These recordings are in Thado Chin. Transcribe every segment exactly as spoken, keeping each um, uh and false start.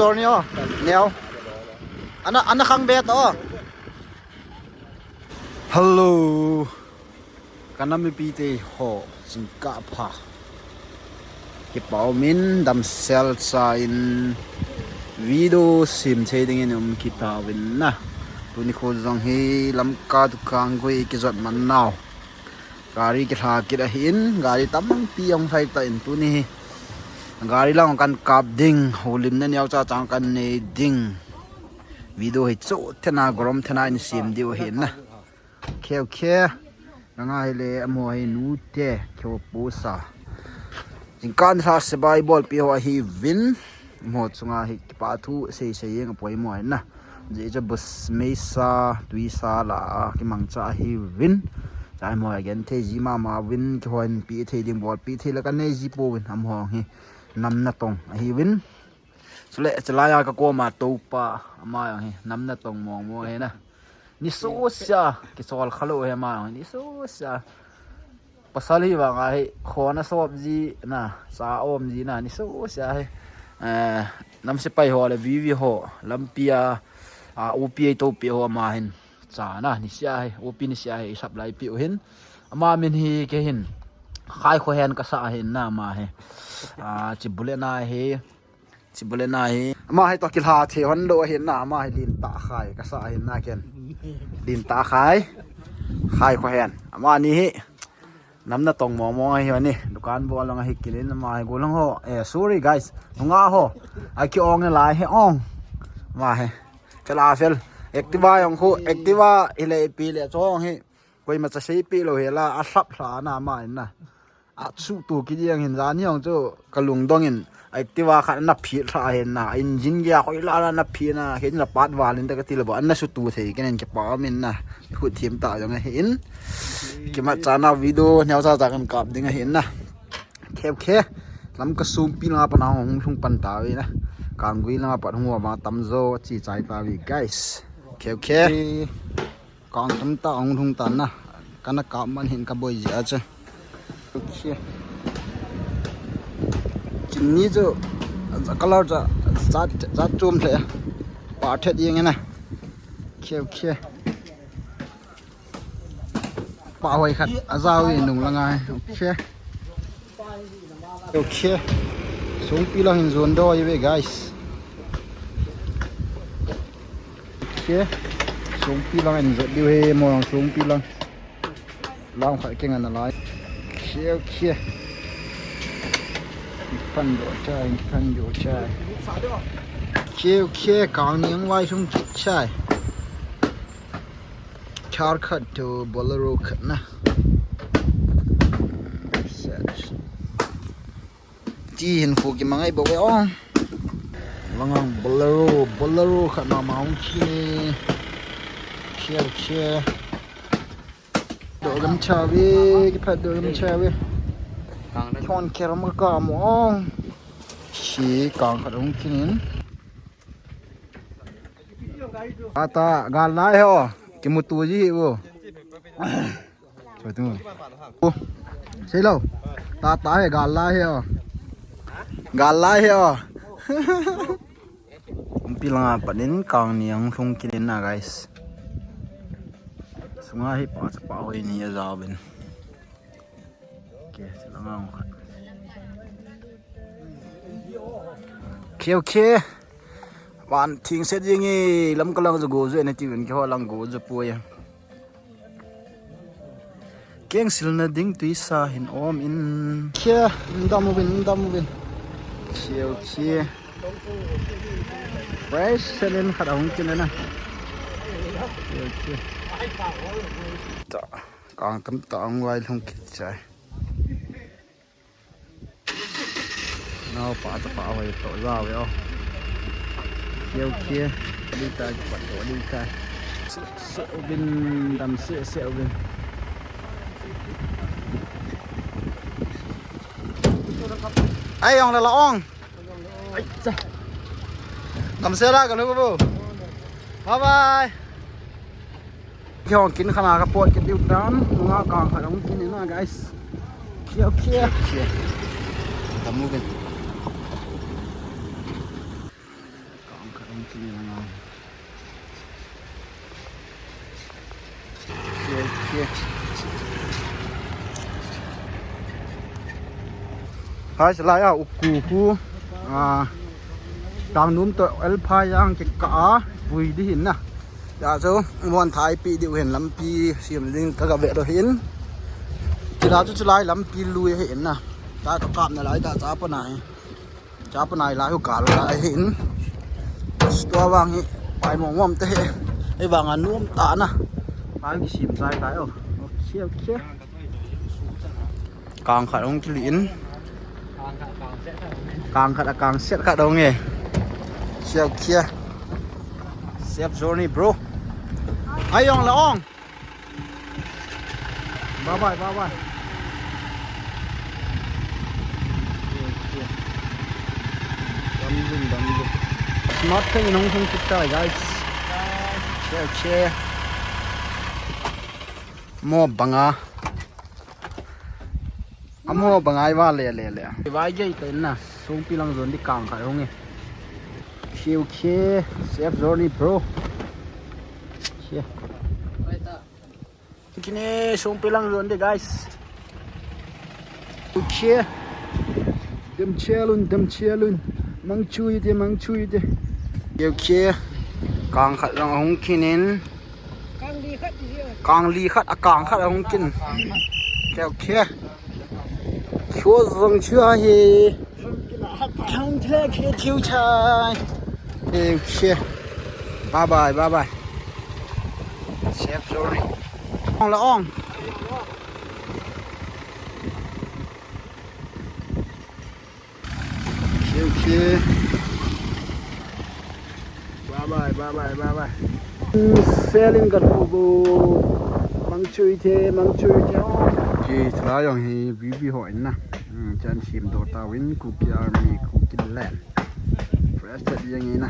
Store ni o, neo. Ana, ana khang be to. Hello. Kana mipi te ho, jingkah pha. Kipa umin damsel cha in video sem thei dingin um kit tauvin na. Tuni kho jong hi Lamka to Kanggui kijot man nau. Gari kilha kit ahin, gari tampi ahung lhai tan tuni hi. Gari lang kan kap ding, houlimna neocha chang kan nei ding. Video hi chu thena gorom thena in sem diu ahin na. Khe, khe. Langa hi le amaho hi nu te, khe pu sa. Jingkah lha sebai bolpi ho ahiuvin. Amaho chunga hi kipa thu sei sei jeng apoimo ahin na. Jeh chu bus meisa, tuisa la a kimangcha ahiuvin. Chai amaho a genthei ji mama uvin, kihoupi thei ding bolpi thei la kanei ji pouvin. Amaho hi nam natong ahiuvin. Chule, chulai a ka koma toupa, ama jong hi, nam natong mong mong ahi na. Ni sosia, kichol khalou ahi ama jong hi, ni sosia. Pasal hi vang ahi, khona sop ji na, sa om ji na, ni sosia ahi. Eh, nam sepai ho le, V V ho, lampi a, a, upi a toupi ho ama hin. Cha na, ni sia ahi, upi ni sia ahi, i sap lai pi u hin. Ama min hi kei hin. Khai Khohen kasa ahin na ama hi. A, Chibule na hi. Chibule na hi. Ama hi to kilha thei hon lou ahin na, ama hi Lintah Khai kasa ahin na ken. Lintah Khai. Khai Khohen. Amani hi. Nam natong mong mong ahi ni. Dukan bol lang ahi kilin ama hi golang ho. Eh, sorry guys. Nunga ho. Aki ong lai hi ong. Ama hi. Chala fel. Activa jong khu. Activa hi le pi le chong hi. Koima cha seipi lou hi la. A lhap lha na ama in na. A chu tu kit jeng hin jan hi jong chu ka lungdong in Activa khat na phit lha ahin na, engine gear khoi la na phit na, kei na pat val in ta ka ti le bo, an na su tu thei ken kipa umin na, khut thim ta jong ahin. Kimat cha na video neocha cha kan kap ding ahin na. Khe, khe. Lamka sumpi langa pat hung lhung pan tauve na. Kanggui langa pat hung uva tamjo chi chai tauve guys. Khe, khe. Kang tamtah ahung lhung tan na. Kana kap man hin ka boi jeh a chu. Okay. Chini chu color chu jat, jat chom lheh. Pa thet jeng na. Okay, okay. Pa hoi khat ajao e nung langa. Okay. Okay. Songpi lang in jon doh ive guys. Okay. Songpi lang in jon diu he mo lang songpi lang. Lang khat keng ana lai. Okay, okay. Pan doh chai, pan doh chai. Okay, okay. Kang ni ang vai sung chit chai. Thar khat to Bolero khat na. Set. Ti hin khu ki mangai bo ve ong. Langang Bolero, Bolero khat na ma ong ki. Chia, chia. Doh gam cha ve, ki phat doh gam cha ve. Kang na. Chon ker ma ka mo ong. Si kang khat ong kinin. Ata gal lai ho. Kimutu ji hi bo. Choi tu. O. Sei lo. Tata he gal lai he o. Gal lai he o. Umpi langa panin kang ni ang lhung kilin na guys. Sunga hi pa cha pa hoi ni a jaw bin. Okay, se langa ang khat. Okay, okay. Van thing set jing e, lam ka lang jo go jo ne ti ven ke ho lang go jo poi. Keng silna ding tuisa hin om in. Kia, ndam uvin, ndam uvin. Kia, kia. Fresh selen khat ahung kin na. Kia, kia. Ta, kang tamtah ang vai lhung kit chai. Nao pa ta pa hoi to ja ve o. Keu kia. Li ta pa to li ta. Se, se uvin dam se, se uvin. Ai, ong la la ong. Ai, cha. Dam se la ka lu bu. Bye bye. Kihong kin khana ka pot kit diu tan, nga kang khat hung kin na, guys. Kia, kia. Kia. Tamu kin. Hai, salai a, uku ku, a, tang num to el pha yang ke ka a, pui di hin na. Ya, so, mon thai pi di u hin lampi, sim ding ka ga ve do hin. Kila chu chulai lampi lui hin na. Ta to kap na lai ta cha pa nai. Cha pa nai lai hu kal lai hin. Tua vang hi, pai mong mong te hi. Ei vang a num ta na. Pai ki sim sai tai o. Okay, okay. Kang khat hung kili in. Kang khat a kang set khat hung e. Siau kia. Safe journey, bro. Ai ong la ong. Bye bye, bye bye. Dam dun, dam dun. Smart thei nung thung kit tai, guys. Che, che. Mo banga. Amo bangai va le le le. Vai gei ta na. Songpi lang zon di kang khat hung e. Okay, okay. Safe journey, bro. Okay. Kine Songpi lang zon di, guys. Okay. Dem chelun, dem chelun. Mang chui de, mang chui de. Okay, okay. Kang khat lang hung kinin. Kang li khat, a kang khat a hung kin. Okay, okay. Chua zong chua hi. Kang thila khi thiu chai. Okay, okay. Bye bye, bye bye. Safe journey. Ong la ong. Okay, okay. Bye bye, bye bye, bye bye. Selling ka tu bu. Mang chui the, mang chui the. Okay, chulai jong hi V V ho in na. Hmm, chan sim do ta win Kuki Army, Kuki Land. Fresh chat yang in na.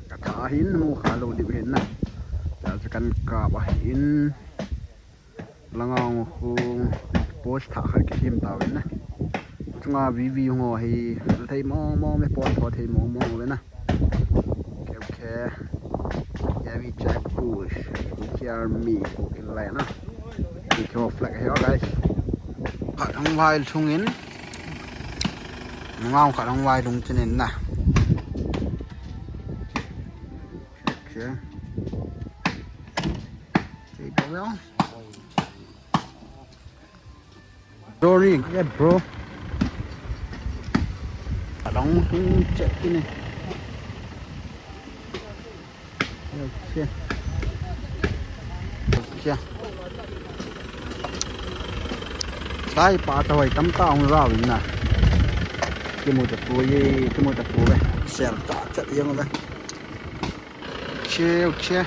Ka tha hin mu kha lo di hin na. Cha cha kan ka ba hin. Langa hung post thah khat kisem tauvin na. Chunga V V hung ho hi, thei mong mong ve, pon tho thei mong mong ve na. Okay, okay. Here we check push. Here me, okay, lai na. Kuki ho flag hi, guys. Khat hung vai thung in. Ngau khat hung vai thung chin in na. Okay. Sorry, yeah, bro. Along hung check ini. Okay. Okay. Sai pa ta hoi tam ta hung ra win na. Kimu ta pu ye, kimu ta pu ve. Sel ta chat yang ve. Okay, okay.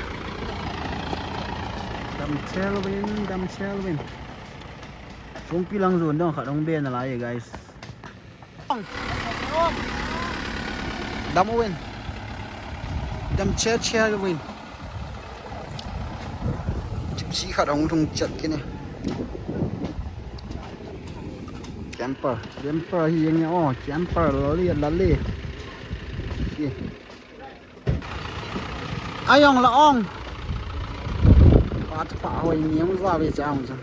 Dam Chelvin, Dam Chelvin. Songpi lang zon dong khat hung be nalai, guys. Dam uvin. Dam Chel Chelvin. Gypsy khat hung thung chat kini. Camper, camper hi yang o, camper lali lali. Hi. Ayong la ong. Pa pa hoi ni ong za ve cha ong cha.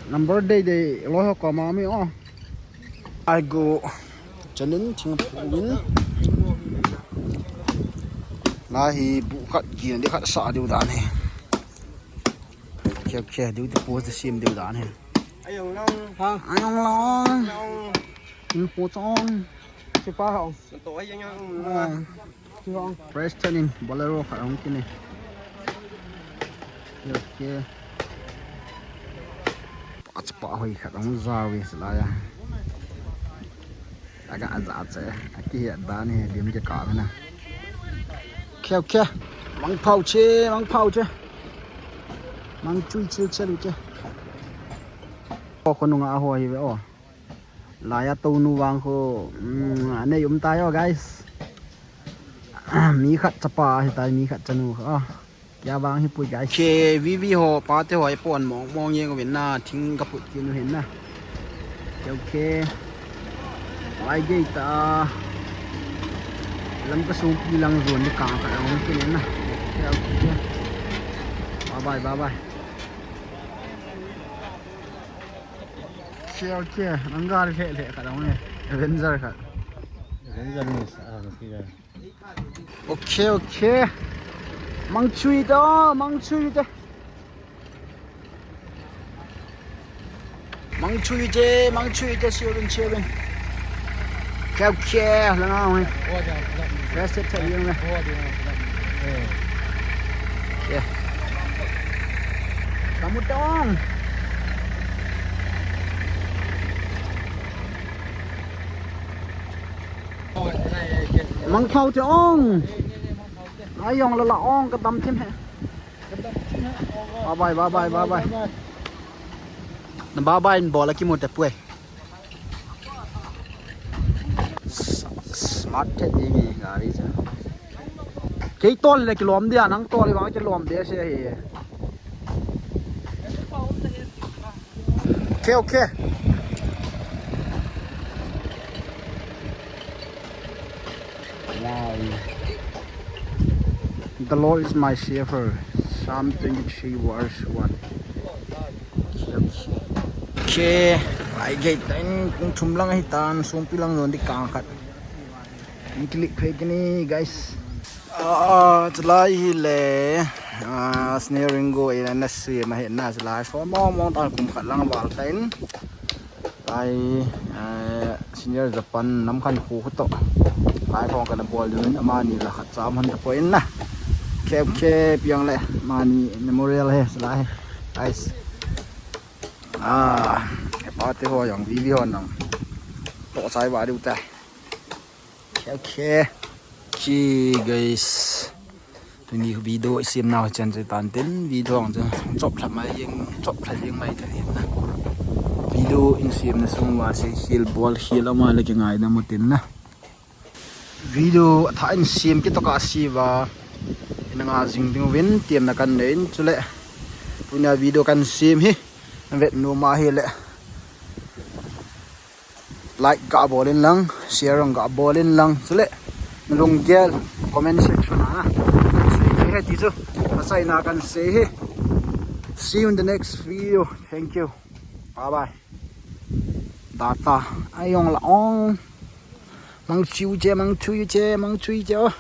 Number dei dei lo ho ko ma mi o. Ai go. Chanin thing phu in. La hi bu khat ki di khat sa diu dan hi. Khe khe diu ti pu sim diu dan hi. Ayong la ong. Ha. Ayong la ong. Ong. In pu chong. Sipa ha ong. President in Bolero khat hung kini. Okay. Achpa hoi khat hung za ve salai a. Aga aza che. Aki he dan he dim ke ka na. Okay, okay. Mang phau che, mang phau che. Mang chui chil chil che. Ko ko nunga ho hi ve o. Laiya tonu vang khu, um, anei um tai o, guys. Mi khat chapa ahitai, mi khat chanu kha. Kia vang hi pui, guys. K V V ho, pa te ho, pon mong mong jeng uvin na, thing ka put kit u hin na. Okay, okay. Vai gei ta. Lam ka sung pi lang zon ni kang ka lang kin na. Okay, okay. Bye bye, bye bye. Okay, okay. Nang gari le le ka lang ni. Avenger ka. Avenger ni sa, ah, okay. Okay, okay. Mangchui to, mangchui to. Mangchui te, mangchui te, siobin, siobin. Kya, kya, langa hoi. Rest it, tell you. Kya. Kamu tong. Mangthau te ong. Ayong lala ong ka dam thim he. Bye bye, bye bye, bye bye. Na bye bye in bola kimu te pue. Smart the ding gari cha. Kei tol le kilom dia, nang tol le bang kilom dia se he. Okay, okay. Wow. The Lord is my shepherd. Psalm twenty-three verse one. Okay, okay. Ai gate ta in kung thum lang ahi tan, sungpi lang zon di kang khat. Ni click phei kini, guys. Ah, chulai hi le, ah, sneering go in na si ma he na chulai. So mong mong tan kum khat lang val ta in. Lai, eh, senior Japan nam khan khu khu to. Lai khong kana bol dun amani la khat cham han ta poi na. Kep kep yang le mani memorial he lai. Guys. Ah, e pa te ho yang video nang. To sai ba diu ta. Okay, okay. Okay, guys. Tuni video isim nau chan che tan tin video ang che chop lha mai jing, chop lha jing mai ta hin na. Video in sim na sung va se hil bol hil ama le ke ngai na mu tin na. Video tha in sim ki to ka si va. In nga jing ding vin tiam na kan nei in chule. Tuni a video kan sim hi. Vet nu ma hi le. Like ga bol in lang, share ga bol in lang. Chule, nalung gel, comment section a. Sei, sei he ti chu. Asai na kan sei he. See you in the next video. Thank you. Bye bye. Data. Ayong la ong. Mang chiu che, mang chui che, mang chui che. Oh.